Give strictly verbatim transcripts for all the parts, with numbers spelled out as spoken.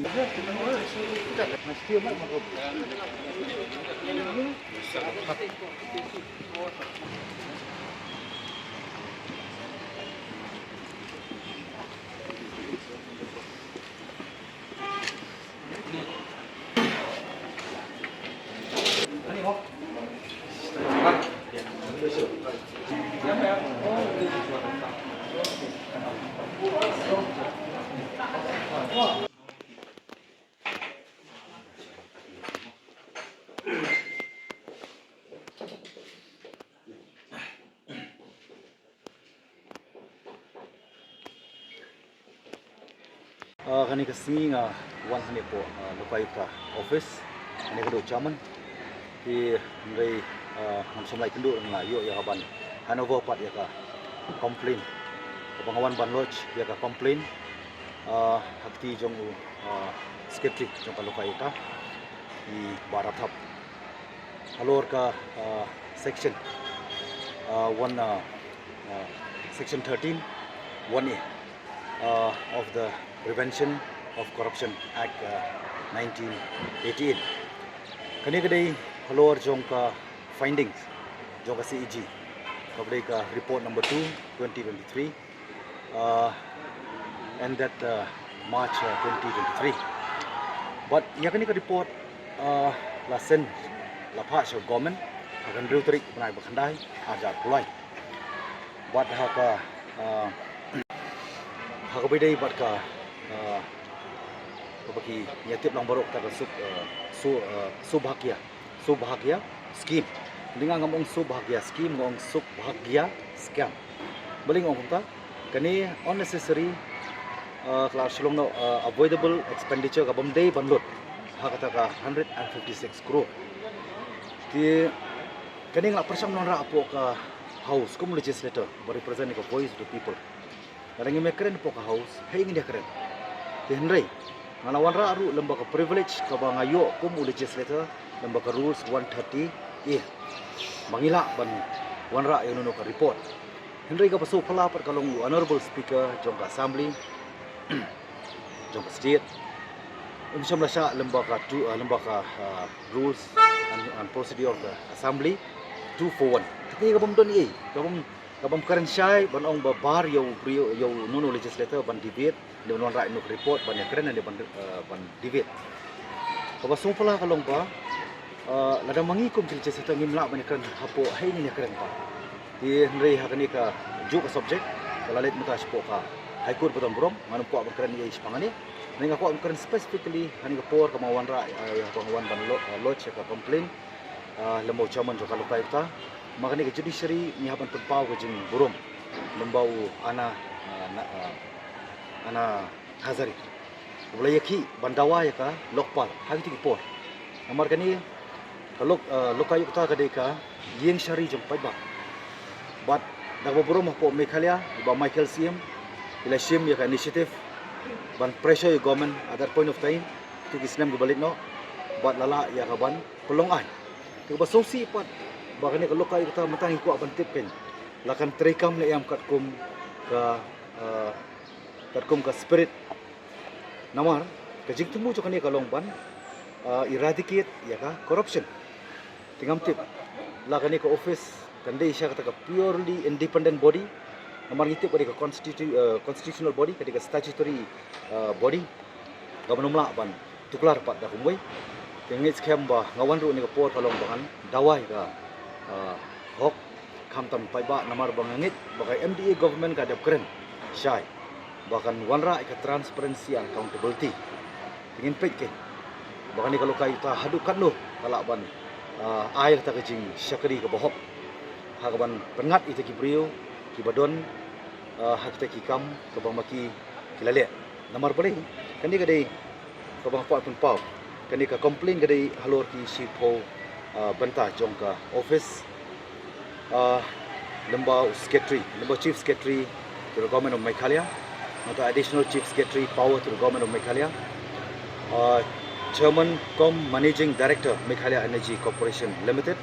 Ah, kane ka sngi nga wan hangne hapoh, ah, Lokayukta office, hangne ka dei u chairman. Te hynrei, ah, ngam shym la ïakynduh, nga ïoh ïa ka ban handover pat ïa ka complaint. Kaba nga wan ban lodge ïa ka complaint, ah, ha kti jong u, ah, secretary jong ka Lokayukta, i Bah Rathap. Halor ka, uh, section, uh, one, uh, uh, section thirteen, one A, uh, of the Prevention of Corruption Act, uh, nineteen eighty-eight. Kane ka dei halor jong ka findings jong ka C A G, kaba dei ka report number two, twenty twenty-three, uh, ended, uh, March, uh, twenty twenty-three. Bad ïa kane ka report, uh, la send, la phah sha government ha ka hynriew tarik bnai ba khyndai, ar hajar arphew lai. Bad ha ka, uh, ha kaba ïadei bad ka, uh, kaba ki ïatip lang baroh kata ka sub, uh, su, uh, Subhagya Subhagya scheme. Nga ngam ong Subhagya scheme, nga ong Subhagya scam. Balei nga ong kumta? Kane unnecessary, uh, ka la shu long noh, uh, avoidable expenditure kabym dei ban lut ha kata ka hundred and fifty-six crore. Te kane nga la pyrshang ban wanrah hapoh ka House kum u legislator ba represent ïa ka voice of the people. Lada ngim ïakren hapoh ka House, haei ngin ïakren? Te hynrei nga la wanrah ruh lyngba ka privilege kaba nga ïoh kum u legislator lyngba ka rules one thirty A ba ngi lah ban wanrah ïa uno uno ka report. Hynrei kaba sngewphylla pat ka long u honorable speaker jong ka assembly jong ka state um shym la shah lyngba ka tu, uh, lyngba ka, uh, rules and, and procedure of the assembly two four one. Te kane kabym don ei, kabym, kabym kren shai ban ong ba bar ïa u briew, ïa uno uno legislator ban debate, ne ban wanrah ïa uno ka report ban ïakren ne ban, uh, ban debate. Kaba sngewphylla ka long ba, uh, lada ma ngi kum ki legislator ngim lah ban ïakren hapoh, haei ngin ïakren pat? Te hynrei ha kane kajuh ka subject ka la leit mynta shapoh ka High Court ba don burom, ngam kwah ban kren ei ei shaphang kane. Nga kwah ban kren specifically ha kane ka por kaba nga wanrah, eh, kaba nga wan ban lo-, eh, lodge ïa ka complaint, eh, lyngba u chairman jong ka Lokayukta. Namar kane ka judiciary ngi hap ban pynpaw ka jingburom lyngba u Anna, eh, na, eh, Anna Hazari, uba la ïakhih ban dawa ïa ka Lokpal ha kito ki por. Namar kane ka Lok, eh, Lokayukta ka dei ka ïing shari jong paidbah. Bad da kaba burom hapoh Meghalaya, i Bah Michael C M i la shim ïa ka initiative ban pressure ïa u government at that point of time, kito ki snem kiba leit noh, bad la lah ïa ka ban pynlong aiñ. Te kaba sngewsih pat ba kane ka Lokayukta mynta ngi kwah ban tip kein la kan treikam ne em katkum ka, eh, katkum ka spirit. Namar ka jingthmu jong kane ka long ban, uh, eradicate ïa ka corruption. Te ngam tip la kane ka office kan dei sha kata ka purely independent body. Namar ngi tip ka dei ka constitu-, uh, constitutional body, ka dei ka statutory, uh, body kaba ym lah ban tuklar pat da kumwei. Te nga ngeit skhem ba nga wan ruh ha kane ka por ka long ba ngan dawa ïa ka, uh, hok khamtam paidbah, namar ba nga ngeit ba ka M D A government ka dep kren shai ba kan wanrah ïa ka transparency and accountability. Te ngin peit kein ba kane ka Lokayukta haduh katno ka lah ban, ah, ai kata ka jingshakri kaba hok ha kaban pynngat ïa kita ki briew kiba don, ah, ha kita ki kam kaba ma ki ki la leh. Namar balei? Kane ka dei kaba nga kwah pynpaw. Kane ka complaint ka dei halor ki shiphew, ah, bynta jong ka office, ah, lyngba u secretary, lyngba u chief secretary to the government of Meghalaya, nangta additional chief secretary power to the government of Meghalaya, ah, chairman cum managing director Meghalaya Energy Corporation Limited,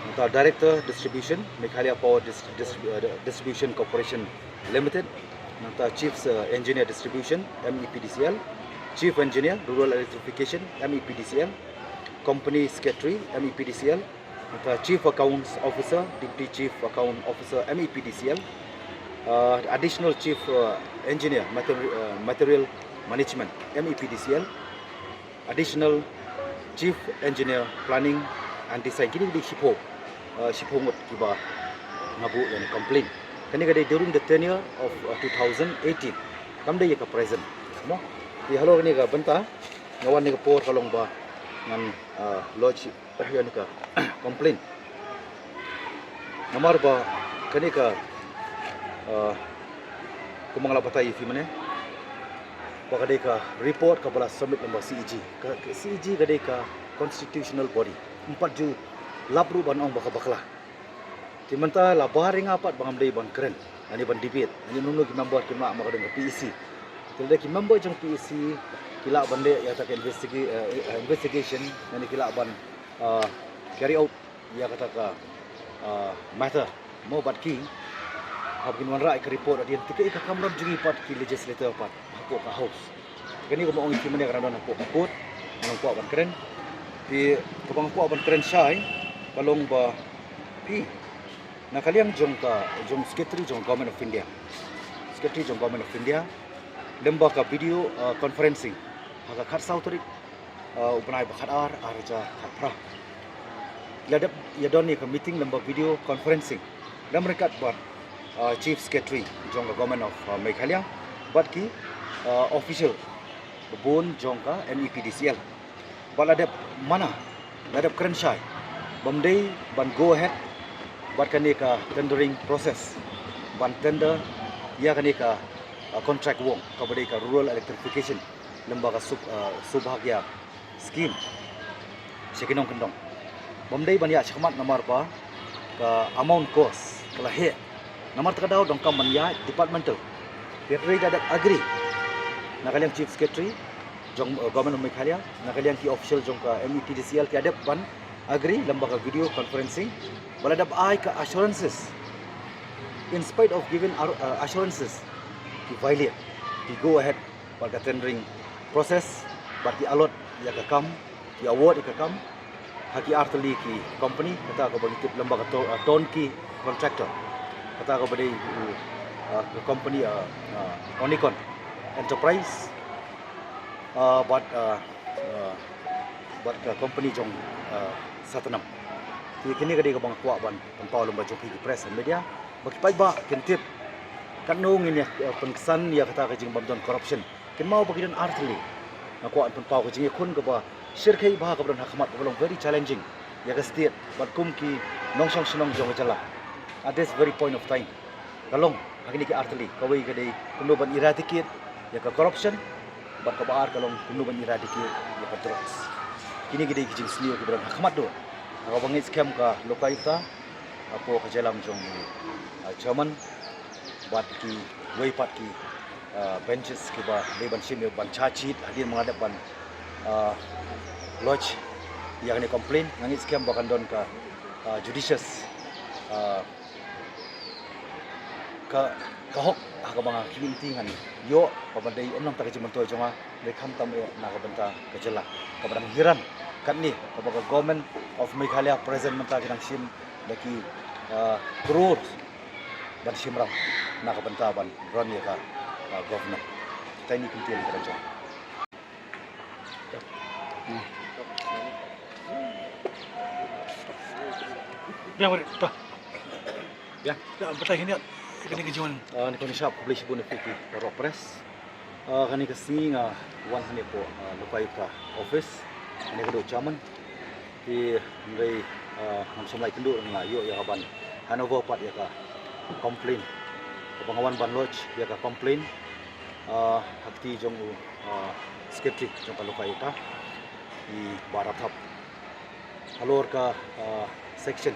nangta director distribution Meghalaya Power Dis-, Dis-, ah, Distribution Corporation Limited, nangta chief, ah, engineer distribution M E P D C L, Chief Engineer, Rural Electrification, M E P D C L, Company Secretary, M E P D C L, mynta Chief Accounts Officer, Deputy Chief Account Officer, M E P D C L, uh, Additional Chief, uh, Engineer, Mater- uh, Material Management, M E P D C L, Additional Chief Engineer Planning and Design. Kine ki dei shiphew, uh, shiphew ngut kiba nga buh ïa kane ka complaint. Kane ka dei during the tenure of, uh, two thousand eighteen. Kam dei ïa ka present. Mo? Te halor kane ka bynta nga wan ha kane ka por ka long ba ngan, uh, lodge ïa kane ka complaint. Namar ba kane ka, uh, kumba nga la batai ïa phi mynne, ba ka dei ka report kaba la submit lyngba C A G. Ka, ka C A G ka dei ka constitutional body. Ym pat ju lap ruh ban ong ba ka bakla. Te mynta la baroh pat ba ngam dei ban kren, lane ban debate, lane hynno hynno ki member kim lah, namar ka dei ka P A C. Te lada ki member jong P A C ki lah ban leh ïa kata ka investiga- eh, eh, investigation, lane ki lah ban, ah, carry out ïa kata ka, ah, matter, mo, bad ki hap kin wanrah ïa ka report hadien, te kaei ka kamram jong ngi pat ki legislator pat hapoh ka House. Kane kaba ong ïa phi mynne ka dang don hapoh ka court, ngam kwah ban kren. Te kaba nga kwah ban kren shai ka long ba phi, na ka liang jong ka, jong Secretary jong Government of India, Secretary jong Government of India, lyngba ka video, uh, conferencing ha ka khatsaw tarik, uh, u bnai ba khatar, ar hajar khatphra, la dep ïa don ïa ka meeting lyngba video conferencing lem ryngkat bad, uh, Chief Secretary jong ka Government of, uh, Meghalaya bad ki, uh, official ba bun jong ka M E P D C L. Bad la dep mana, la dep kren shai ba ym dei ban go ahead bad kane ka tendering process ban tender ïa kane ka, uh, contract work kaba dei ka rural electrification lyngba ka Sub- uh, Saubhagya scheme sha ki nongkyndong. Ba ym dei ban ïaid shakhmat namar ba ka amount cost ka la heh. Namar kata ka daw donkam ban ïaid departmental. Te hynrei ka dep agree na ka liang Chief Secretary jong, uh, Government of Meghalaya, na ka liang ki official jong ka M E P D C L ki la dep ban agree lyngba ka video conferencing, ba la dep ai ka assurances. In spite of giving ar- uh, assurances, ki violate, ki go ahead bad ka tendering process bad ki allot ïa ka kam, ki award ïa ka kam ha ki artylli ki company, kata kaba ngi tip lyngba ka to- uh, turnkey contractor, kata kaba dei u, uh, ka company, uh, uh, Onikon Enterprise, uh, bad, uh, uh, bad ka company jong, uh, Satnam. Te kane ka dei kaba nga kwah ban pynpaw lyngba jong phi ki press and media ba ki paidbah kin tip katno ngin ïa, uh, pynksan ïa kata ka jingbymdon corruption. Kynmaw ba ki don artylli. Nga kwah ban pynpaw ka jingïakhun kaba shyrkhei bha kaba don ha khmat kaba long very challenging ïa ka state bad kum ki nongshong shnong jong ka jylla. At this very point of time ka long ha kine ki artylli, kawei ka dei kumno ban eradicate ïa ka corruption bad kaba ar ka long kumno ban eradicate ïa ka drugs. Kine ki dei ki jingsniew kiba don ha khmat duh. Kaba ngeit skhem ka Lokayukta hapoh ka jingïalam jong u, uh, chairman bad kiwei pat ki, uh, benches kiba dei ban shim ïa ban charge sheet hadien ba nga dep ban, uh, lodge ïa kane complaint. Nga ngeit skhem ba kan don ka, uh, judicious, uh, ka, ka hok ha kaba nga khmih lynti ngan ïoh kaba dei ym namar ka jingmyntoi jong nga, dei khamtam eh na ka bynta ka jylla. Kaba dang hiran katne kaba ka Government of Meghalaya present mynta ki dang shim da ki, uh, crore ban shim ram na ka bynta ban run ïa ka, uh, government. Kita ini kyntien ka jong. Biang balik, ta. Biang. Ta, batai kini. Kini ke juan. Ah, ni koni shap, khublei shibun ïa phi ki paralok press. Ah, kane ka sngi nga wan hangne hapoh, ah, Lokayukta office. Hangne ka dei u chairman. Te hynrei, ah, ngam shym la ïakynduh, nga la ïoh ïa ka ban handover pat ïa ka complaint. Kaba nga wan ban lodge ïa ka complaint, ah, ha kti jong u, ah, secretary jong ka Lokayukta, i Bah Rathap. Halor ka, ah, section,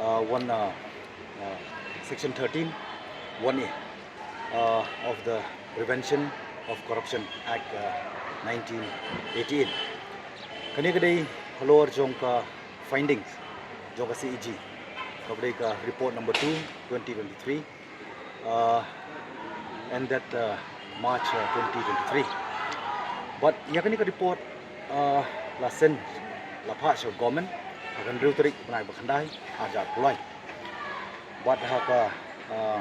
ah, one, ah, uh, section thirteen one A, uh, of the Prevention of Corruption Act, uh, nineteen eighty-eight. Kane ka dei halor jong ka findings jong ka C A G, kaba dei ka report number two, twenty twenty-three, uh, ended, uh, March, uh, twenty twenty-three. Bad ïa kane ka report, ah, la send, la phah sha government ha ka hynriew tarik bnai ba khyndai, ar hajar arphew lai. Bad ha ka, ah,